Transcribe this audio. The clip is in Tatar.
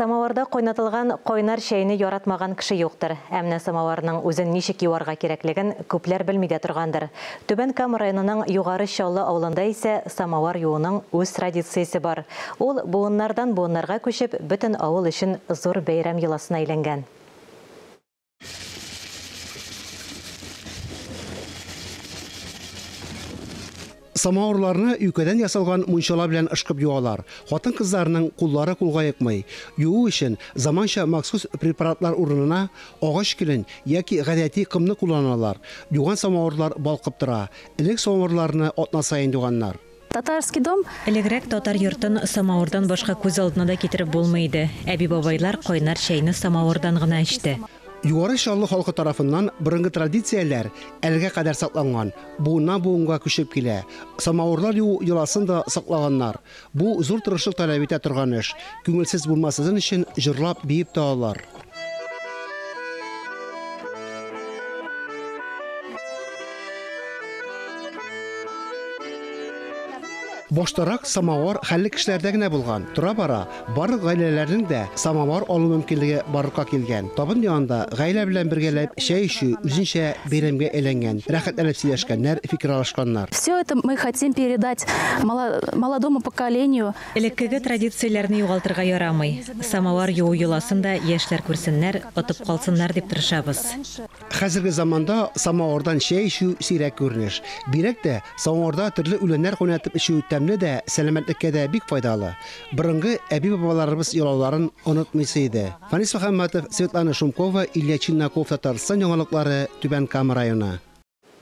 Самоварда кайнатылган кайнар чәйне яратмаган кеше юктыр. Ә менә самоварның үзен ничек юарга кирәклеген күпләр белми дә торгандыр. Түбән Кама районының Югары Чаллы авылында исә самовар юуның үз традициясе бар. Ул буыннардан буыннарга күчеп, бөтен авыл өчен зур бәйрәм йоласына әйләнгән. Самавырларны юкәдән ясалган мунчала белән ышкып юалар. Хатын-кызларның куллары кулга йокмый. Юу өчен заманча махсус препаратлар урынына агач көлен яки гадәти комны кулланалар. Юган самавырлар балкып тора. Элек самавырларны атна саен юганнар. Татарский дом. Элегрәк татар йортын самавырдан башка күз алдына да китереп булмый иде. Әби-бабайлар кайнар чәйне самавырдан гына эчте. Югары Чаллы халкы тарафыннан борынгы традицияләр әлегә кадәр сакланган, буыннан буынга күчеп килә. Самавырлар юу йоласын да саклаганнар. Бу зур тырышлык таләп итә торган эш. Күңелсез булмасын өчен җырлап, биеп тә алалар. Баштарак самавар хәлле кешеләрдә генә булган. Тора-бара барлык гаиләләрнең дә самавар алу мөмкинлеге барлыкка килгән. Табын янында гаилә белән бергәләп чәй эчү үзенчә бәйрәмгә әйләнгән. Рәхәтләнеп сөйләшкәннәр, фикер алышканнар. Все это мы хотим передать молодому поколению. Элеккеге традицияләрне югалтырга ярамый. Самавар юу йоласын да яшьләр күрсеннәр, отып калсыннар дип тырышабыз. Хәзерге заманда самавырдан чәй эчү сирәк күренеш. Бигрәк тә самавырда төрле үләннәр кайнатып эчү тәмле дә, сәламәтлеккә дә бик файдалы. Борынгы әби-бабаларыбыз йолаларын онытмыйсы иде. Фанис Мөхәммәтов, Светлана Шумкова, Илья Челноков, Татарстан яңалыклары, Түбән Кама районы.